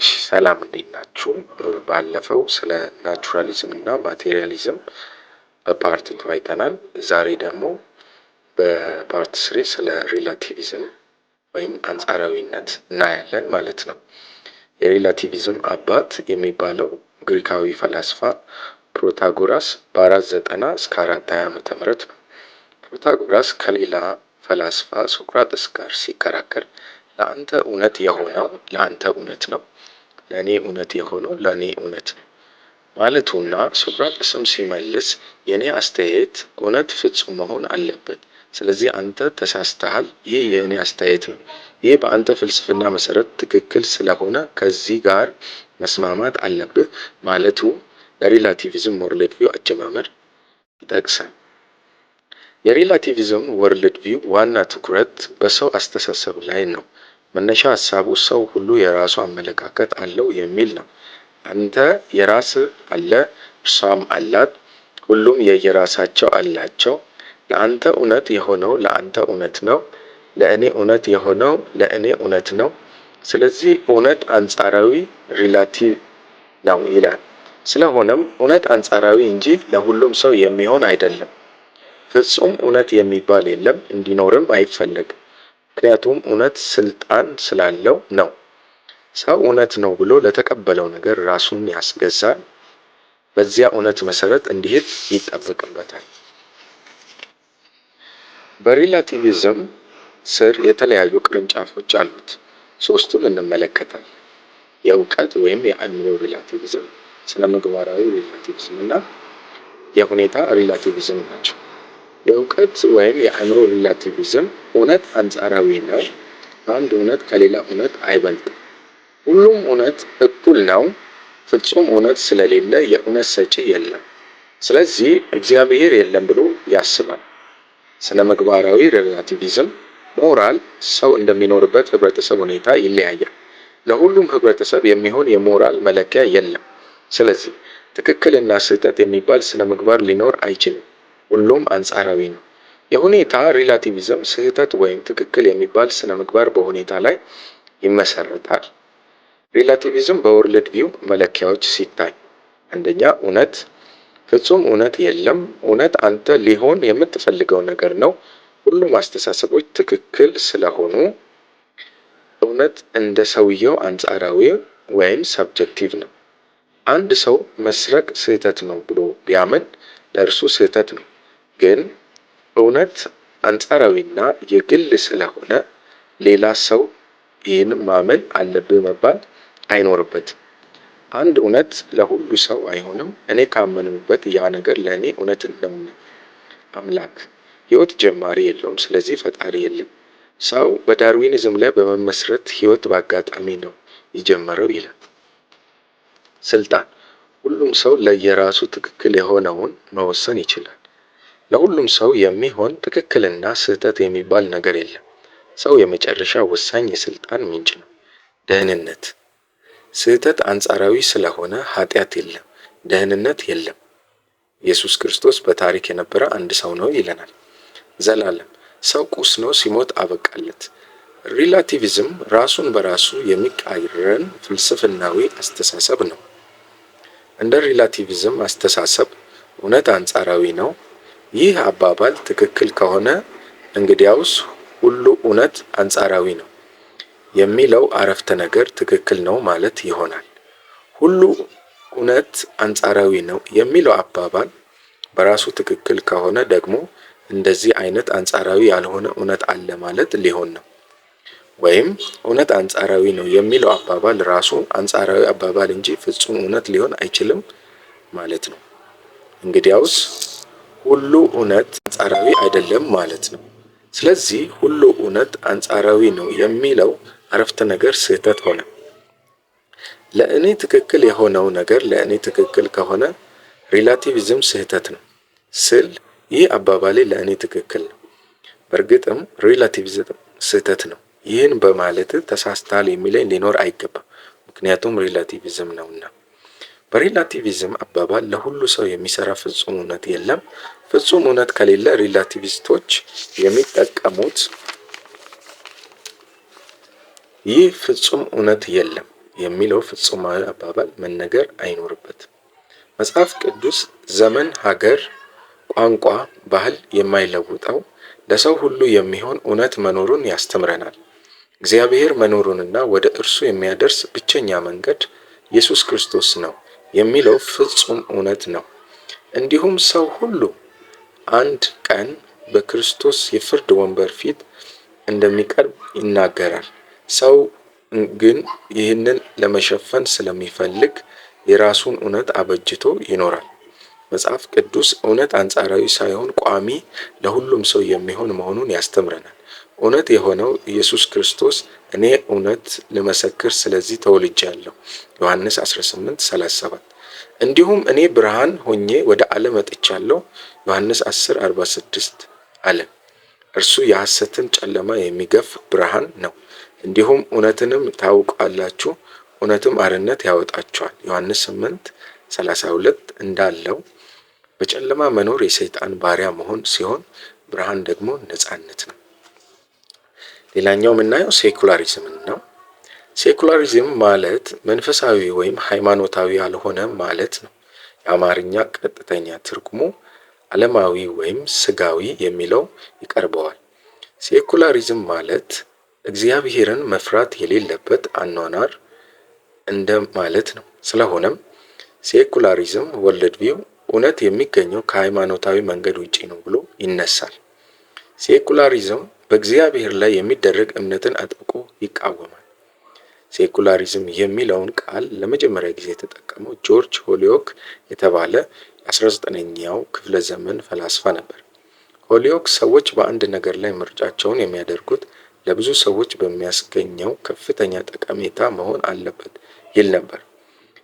ሰላም እንዴት ናችሁ? ባለፈው ስለ naturalism እና materialism በ part 2 አይተናል። ዛሬ ደግሞ በ part 3 ስለ relativism ወይም አንጻራዊነት እናያለን ማለት ነው። የ relativism አባት የሚባለው ግሪካዊ ፈላስፋ ፕሮታጎራስ በ490 እስከ 420 ዓመተ ምህረት ነው። ፕሮታጎራስ ከሌላ ፈላስፋ ሶቅራጥስ ጋር ሲከራከር ለአንተ እውነት የሆነው ለአንተ እውነት ነው፣ ለእኔ እውነት የሆነው ለእኔ እውነት ነው ማለቱና ሶቅራጥስም ሲመልስ የእኔ አስተያየት እውነት ፍጹም መሆን አለበት፣ ስለዚህ አንተ ተሳስተሃል፣ ይህ የእኔ አስተያየት ነው፣ ይህ በአንተ ፍልስፍና መሰረት ትክክል ስለሆነ ከዚህ ጋር መስማማት አለብህ ማለቱ ለ relativism worldview አጀማመር ይጠቅሳል። የ relativism worldview ዋና ትኩረት በሰው አስተሳሰብ ላይ ነው። መነሻ ሀሳቡ ሰው ሁሉ የራሱ አመለካከት አለው የሚል ነው። አንተ የራስህ አለ፣ እርሷም አላት፣ ሁሉም የየራሳቸው አላቸው። ለአንተ እውነት የሆነው ለአንተ እውነት ነው፣ ለእኔ እውነት የሆነው ለእኔ እውነት ነው። ስለዚህ እውነት አንጻራዊ relative ነው ይላል። ስለሆነም እውነት አንጻራዊ እንጂ ለሁሉም ሰው የሚሆን አይደለም። ፍጹም እውነት የሚባል የለም፣ እንዲኖርም አይፈለግም። ምክንያቱም እውነት ስልጣን ስላለው ነው። ሰው እውነት ነው ብሎ ለተቀበለው ነገር ራሱን ያስገዛል። በዚያ እውነት መሰረት እንዲሄድ ይጠበቅበታል። በ relativism ስር የተለያዩ ቅርንጫፎች አሉት። ሶስቱን እንመለከታለን። የእውቀት ወይም የአእምሮ relativism፣ ስነ ምግባራዊ relativism እና የሁኔታ relativism ናቸው። የእውቀት ወይም የአእምሮ relativism እውነት አንጻራዊ ነው። አንድ እውነት ከሌላ እውነት አይበልጥም። ሁሉም እውነት እኩል ነው። ፍጹም እውነት ስለሌለ የእውነት ሰጪ የለም። ስለዚህ እግዚአብሔር የለም ብሎ ያስባል። ስነ ምግባራዊ relativism ሞራል ሰው እንደሚኖርበት ህብረተሰብ ሁኔታ ይለያያል። ለሁሉም ህብረተሰብ የሚሆን የሞራል መለኪያ የለም። ስለዚህ ትክክልና ስህተት የሚባል ስነ ምግባር ሊኖር አይችልም። ሁሉም አንጻራዊ ነው። የሁኔታ relativism ስህተት ወይም ትክክል የሚባል ስነ ምግባር በሁኔታ ላይ ይመሰረታል። Relativism በ worldview መለኪያዎች ሲታይ፣ አንደኛ እውነት፣ ፍጹም እውነት የለም። እውነት አንተ ሊሆን የምትፈልገው ነገር ነው። ሁሉም አስተሳሰቦች ትክክል ስለሆኑ እውነት እንደ ሰውየው አንጻራዊ ወይም subjective ነው። አንድ ሰው መስረቅ ስህተት ነው ብሎ ቢያምን ለእርሱ ስህተት ነው። ግን እውነት አንጻራዊና የግል ስለሆነ ሌላ ሰው ይህን ማመን አለብህ መባል አይኖርበትም። አንድ እውነት ለሁሉ ሰው አይሆንም። እኔ ካመንኩበት ያ ነገር ለእኔ እውነት ነው። አምላክ ህይወት ጀማሪ የለውም፣ ስለዚህ ፈጣሪ የለም። ሰው በዳርዊኒዝም ላይ በመመስረት ህይወት በአጋጣሚ ነው የጀመረው ይላል። ስልጣን፣ ሁሉም ሰው ለየራሱ ትክክል የሆነውን መወሰን ይችላል። ለሁሉም ሰው የሚሆን ትክክልና ስህተት የሚባል ነገር የለም። ሰው የመጨረሻ ወሳኝ የስልጣን ምንጭ ነው። ደህንነት፣ ስህተት አንጻራዊ ስለሆነ ኃጢአት የለም፣ ደህንነት የለም። ኢየሱስ ክርስቶስ በታሪክ የነበረ አንድ ሰው ነው ይለናል። ዘላለም፣ ሰው ቁስ ነው፣ ሲሞት አበቃለት። Relativism ራሱን በራሱ የሚቃረን ፍልስፍናዊ አስተሳሰብ ነው። እንደ relativism አስተሳሰብ እውነት አንጻራዊ ነው። ይህ አባባል ትክክል ከሆነ እንግዲያውስ ሁሉ እውነት አንጻራዊ ነው የሚለው አረፍተ ነገር ትክክል ነው ማለት ይሆናል። ሁሉ እውነት አንጻራዊ ነው የሚለው አባባል በራሱ ትክክል ከሆነ ደግሞ እንደዚህ አይነት አንጻራዊ ያልሆነ እውነት አለ ማለት ሊሆን ነው። ወይም እውነት አንጻራዊ ነው የሚለው አባባል ራሱ አንጻራዊ አባባል እንጂ ፍጹም እውነት ሊሆን አይችልም ማለት ነው። እንግዲያውስ ሁሉ እውነት አንጻራዊ አይደለም ማለት ነው። ስለዚህ ሁሉ እውነት አንጻራዊ ነው የሚለው አረፍተ ነገር ስህተት ሆነ። ለእኔ ትክክል የሆነው ነገር ለእኔ ትክክል ከሆነ relativism ስህተት ነው ስል ይህ አባባሌ ለእኔ ትክክል ነው። በእርግጥም relativism ስህተት ነው። ይህን በማለት ተሳስተሃል የሚለኝ ሊኖር አይገባም። ምክንያቱም relativism ነውና። በ relativism አባባል ለሁሉ ሰው የሚሰራ ፍጹም እውነት የለም። ፍጹም እውነት ከሌለ relativist ኦች የሚጠቀሙት ይህ ፍጹም እውነት የለም። የሚለው ፍጹማዊ አባባል መነገር አይኖርበትም። መጽሐፍ ቅዱስ ዘመን፣ ሀገር፣ ቋንቋ፣ ባህል የማይለውጠው ለሰው ሁሉ የሚሆን እውነት መኖሩን ያስተምረናል። እግዚአብሔር መኖሩንና ወደ እርሱ የሚያደርስ ብቸኛ መንገድ ኢየሱስ ክርስቶስ ነው የሚለው ፍጹም እውነት ነው። እንዲሁም ሰው ሁሉ አንድ ቀን በክርስቶስ የፍርድ ወንበር ፊት እንደሚቀርብ ይናገራል። ሰው ግን ይህንን ለመሸፈን ስለሚፈልግ የራሱን እውነት አበጅቶ ይኖራል። መጽሐፍ ቅዱስ እውነት አንጻራዊ ሳይሆን ቋሚ፣ ለሁሉም ሰው የሚሆን መሆኑን ያስተምረናል። እውነት የሆነው ኢየሱስ ክርስቶስ እኔ እውነት ልመሰክር ስለዚህ ተወልጃለሁ ዮሐንስ 18:37፣ እንዲሁም እኔ ብርሃን ሆኜ ወደ ዓለም መጥቻለሁ ዮሐንስ 10:46 አለ። እርሱ የሐሰትን ጨለማ የሚገፍ ብርሃን ነው። እንዲሁም እውነትንም ታውቃላችሁ፣ እውነትም አርነት ያወጣችኋል ዮሐንስ 8:32 እንዳለው በጨለማ መኖር የሰይጣን ባሪያ መሆን ሲሆን ብርሃን ደግሞ ነጻነት ነው። ሌላኛው የምናየው secularism ን ነው። Secularism ማለት መንፈሳዊ ወይም ሃይማኖታዊ ያልሆነ ማለት ነው። የአማርኛ ቀጥተኛ ትርጉሙ ዓለማዊ ወይም ስጋዊ የሚለው ይቀርበዋል። Secularism ማለት እግዚአብሔርን መፍራት የሌለበት አኗኗር እንደ ማለት ነው። ስለሆነም secularism world view እውነት የሚገኘው ከሃይማኖታዊ መንገድ ውጪ ነው ብሎ ይነሳል። Secularism በእግዚአብሔር ላይ የሚደረግ እምነትን አጥብቆ ይቃወማል። Secularism የሚለውን ቃል ለመጀመሪያ ጊዜ የተጠቀመው ጆርጅ ሆሊዮክ የተባለ የ19ኛው ክፍለ ዘመን ፈላስፋ ነበር። ሆሊዮክ ሰዎች በአንድ ነገር ላይ ምርጫቸውን የሚያደርጉት ለብዙ ሰዎች በሚያስገኘው ከፍተኛ ጠቀሜታ መሆን አለበት ይል ነበር።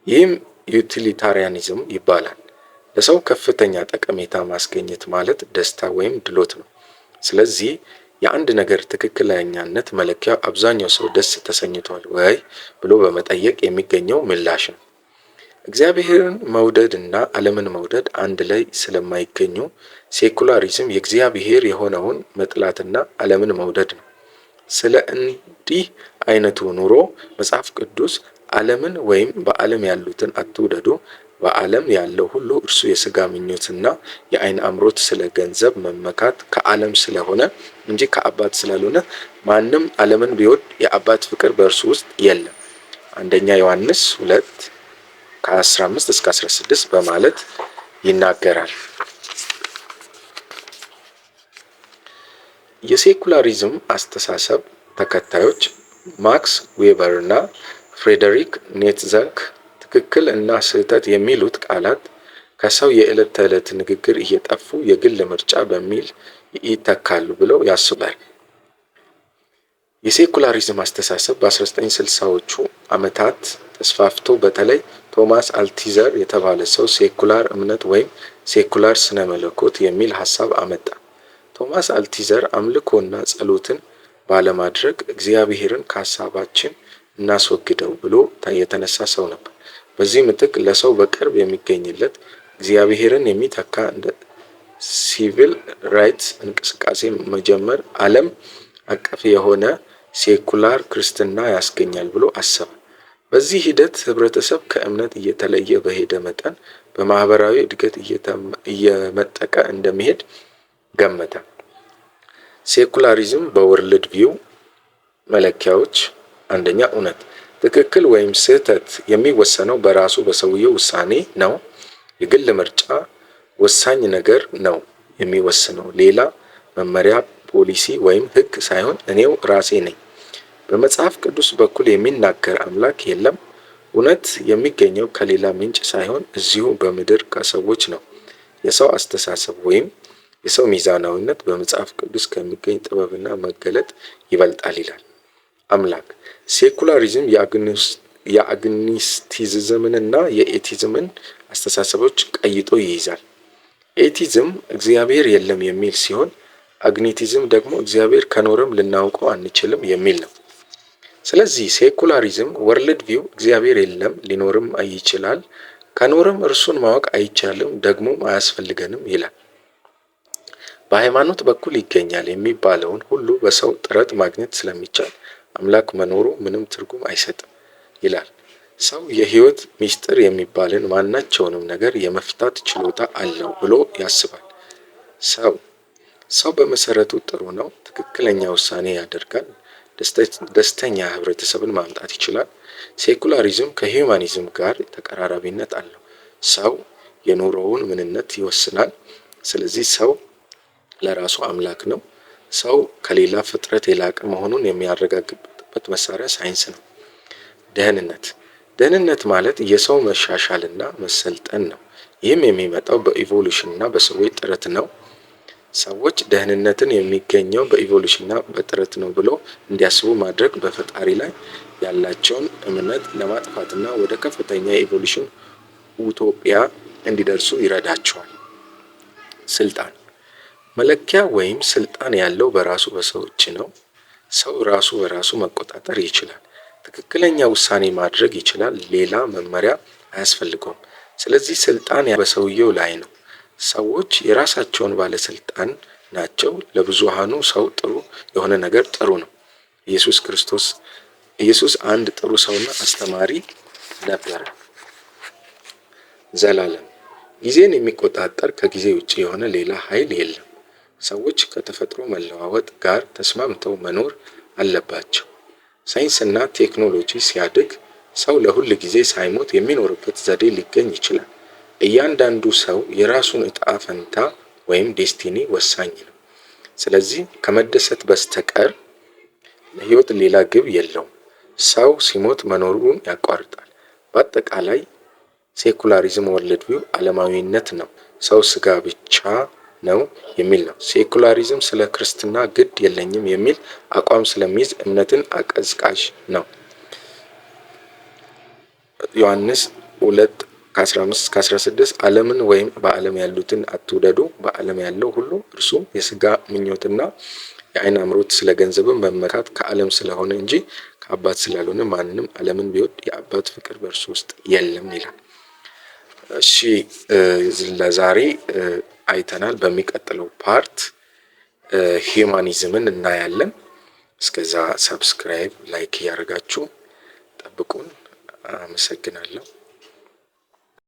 ይህም utilitarianism ይባላል። ለሰው ከፍተኛ ጠቀሜታ ማስገኘት ማለት ደስታ ወይም ድሎት ነው። ስለዚህ የአንድ ነገር ትክክለኛነት መለኪያ አብዛኛው ሰው ደስ ተሰኝቷል ወይ ብሎ በመጠየቅ የሚገኘው ምላሽ ነው። እግዚአብሔርን መውደድ እና ዓለምን መውደድ አንድ ላይ ስለማይገኙ secularism የእግዚአብሔር የሆነውን መጥላትና ዓለምን መውደድ ነው። ስለ እንዲህ አይነቱ ኑሮ መጽሐፍ ቅዱስ ዓለምን ወይም በዓለም ያሉትን አትውደዱ፣ በዓለም ያለው ሁሉ እርሱ የሥጋ ምኞትና የዓይን አምሮት ስለ ገንዘብ መመካት ከዓለም ስለሆነ እንጂ ከአባት ስላልሆነ ማንም ዓለምን ቢወድ የአባት ፍቅር በእርሱ ውስጥ የለም። አንደኛ ዮሐንስ 2 ከ15 እስከ 16 በማለት ይናገራል። የ secularism አስተሳሰብ ተከታዮች ማክስ ዌበር እና ፍሬደሪክ ኔትዘክ ትክክል እና ስህተት የሚሉት ቃላት ከሰው የዕለት ተዕለት ንግግር እየጠፉ የግል ምርጫ በሚል ይተካሉ ብለው ያስባል። የ secularism አስተሳሰብ በ1960ዎቹ ዓመታት ተስፋፍቶ በተለይ ቶማስ አልቲዘር የተባለ ሰው secular እምነት ወይም secular ስነ መለኮት የሚል ሀሳብ አመጣ። ቶማስ አልቲዘር አምልኮና ጸሎትን ባለማድረግ እግዚአብሔርን ከሀሳባችን እናስወግደው ብሎ የተነሳ ሰው ነበር። በዚህ ምትክ ለሰው በቅርብ የሚገኝለት እግዚአብሔርን የሚተካ እንደ civil rights እንቅስቃሴ መጀመር ዓለም አቀፍ የሆነ secular ክርስትና ያስገኛል ብሎ አሰበ። በዚህ ሂደት ህብረተሰብ ከእምነት እየተለየ በሄደ መጠን በማህበራዊ እድገት እየመጠቀ እንደሚሄድ ገመተ። Secularism በ world view መለኪያዎች፣ አንደኛ እውነት ትክክል ወይም ስህተት የሚወሰነው በራሱ በሰውየው ውሳኔ ነው። የግል ምርጫ ወሳኝ ነገር ነው፣ የሚወስነው ሌላ መመሪያ፣ ፖሊሲ ወይም ህግ ሳይሆን እኔው ራሴ ነኝ። በመጽሐፍ ቅዱስ በኩል የሚናገር አምላክ የለም። እውነት የሚገኘው ከሌላ ምንጭ ሳይሆን እዚሁ በምድር ከሰዎች ነው። የሰው አስተሳሰብ ወይም የሰው ሚዛናዊነት በመጽሐፍ ቅዱስ ከሚገኝ ጥበብና መገለጥ ይበልጣል ይላል። አምላክ secularism የአግኒስቲዝምንና የ atheism ን አስተሳሰቦች ቀይጦ ይይዛል። Atheism እግዚአብሔር የለም የሚል ሲሆን agnosticism ደግሞ እግዚአብሔር ከኖረም ልናውቀው አንችልም የሚል ነው። ስለዚህ secularism world view እግዚአብሔር የለም፣ ሊኖርም ይችላል፣ ከኖረም እርሱን ማወቅ አይቻልም፣ ደግሞም አያስፈልገንም ይላል። በሃይማኖት በኩል ይገኛል የሚባለውን ሁሉ በሰው ጥረት ማግኘት ስለሚቻል አምላክ መኖሩ ምንም ትርጉም አይሰጥም። ይላል። ሰው የህይወት ሚስጥር የሚባልን ማናቸውንም ነገር የመፍታት ችሎታ አለው ብሎ ያስባል። ሰው በመሰረቱ ጥሩ ነው። ትክክለኛ ውሳኔ ያደርጋል። ደስተኛ ህብረተሰብን ማምጣት ይችላል። Secularism ከ humanism ጋር ተቀራራቢነት አለው። ሰው የኑሮውን ምንነት ይወስናል። ስለዚህ ሰው ለራሱ አምላክ ነው። ሰው ከሌላ ፍጥረት የላቀ መሆኑን የሚያረጋግጥበት መሳሪያ ሳይንስ ነው። ደህንነት። ደህንነት ማለት የሰው መሻሻልና መሰልጠን ነው። ይህም የሚመጣው በ evolution እና በሰዎች ጥረት ነው። ሰዎች ደህንነትን የሚገኘው በ evolution እና በጥረት ነው ብሎ እንዲያስቡ ማድረግ በፈጣሪ ላይ ያላቸውን እምነት ለማጥፋትና ወደ ከፍተኛ የ evolution utopia እንዲደርሱ ይረዳቸዋል። ስልጣን መለኪያ ወይም ስልጣን ያለው በራሱ በሰዎች ነው። ሰው ራሱ በራሱ መቆጣጠር ይችላል። ትክክለኛ ውሳኔ ማድረግ ይችላል። ሌላ መመሪያ አያስፈልገውም። ስለዚህ ስልጣን በሰውየው ላይ ነው። ሰዎች የራሳቸውን ባለስልጣን ናቸው። ለብዙሃኑ ሰው ጥሩ የሆነ ነገር ጥሩ ነው። ኢየሱስ ክርስቶስ፣ ኢየሱስ አንድ ጥሩ ሰውና አስተማሪ ነበረ። ዘላለም ጊዜን የሚቆጣጠር ከጊዜ ውጪ የሆነ ሌላ ኃይል የለም። ሰዎች ከተፈጥሮ መለዋወጥ ጋር ተስማምተው መኖር አለባቸው። ሳይንስና ቴክኖሎጂ ሲያድግ ሰው ለሁል ጊዜ ሳይሞት የሚኖርበት ዘዴ ሊገኝ ይችላል። እያንዳንዱ ሰው የራሱን እጣ ፈንታ ወይም destiny ወሳኝ ነው። ስለዚህ ከመደሰት በስተቀር ለህይወት ሌላ ግብ የለውም። ሰው ሲሞት መኖሩን ያቋርጣል። በአጠቃላይ secularism worldview አለማዊነት ነው። ሰው ስጋ ብቻ ነው የሚል ነው። Secularism ስለ ክርስትና ግድ የለኝም የሚል አቋም ስለሚይዝ እምነትን አቀዝቃዥ ነው። ዮሐንስ 2 ከ15 እስከ 16 ዓለምን ወይም በዓለም ያሉትን አትውደዱ። በዓለም ያለው ሁሉ እርሱም የስጋ ምኞትና የዓይን አምሮት ስለ ገንዘብም መመካት ከዓለም ስለሆነ እንጂ ከአባት ስላልሆነ ማንም ዓለምን ቢወድ የአባት ፍቅር በእርሱ ውስጥ የለም ይላል። እሺ፣ ለዛሬ አይተናል። በሚቀጥለው part humanism ን እናያለን። እስከዛ subscribe፣ like እያደረጋችሁ ጠብቁን። አመሰግናለሁ።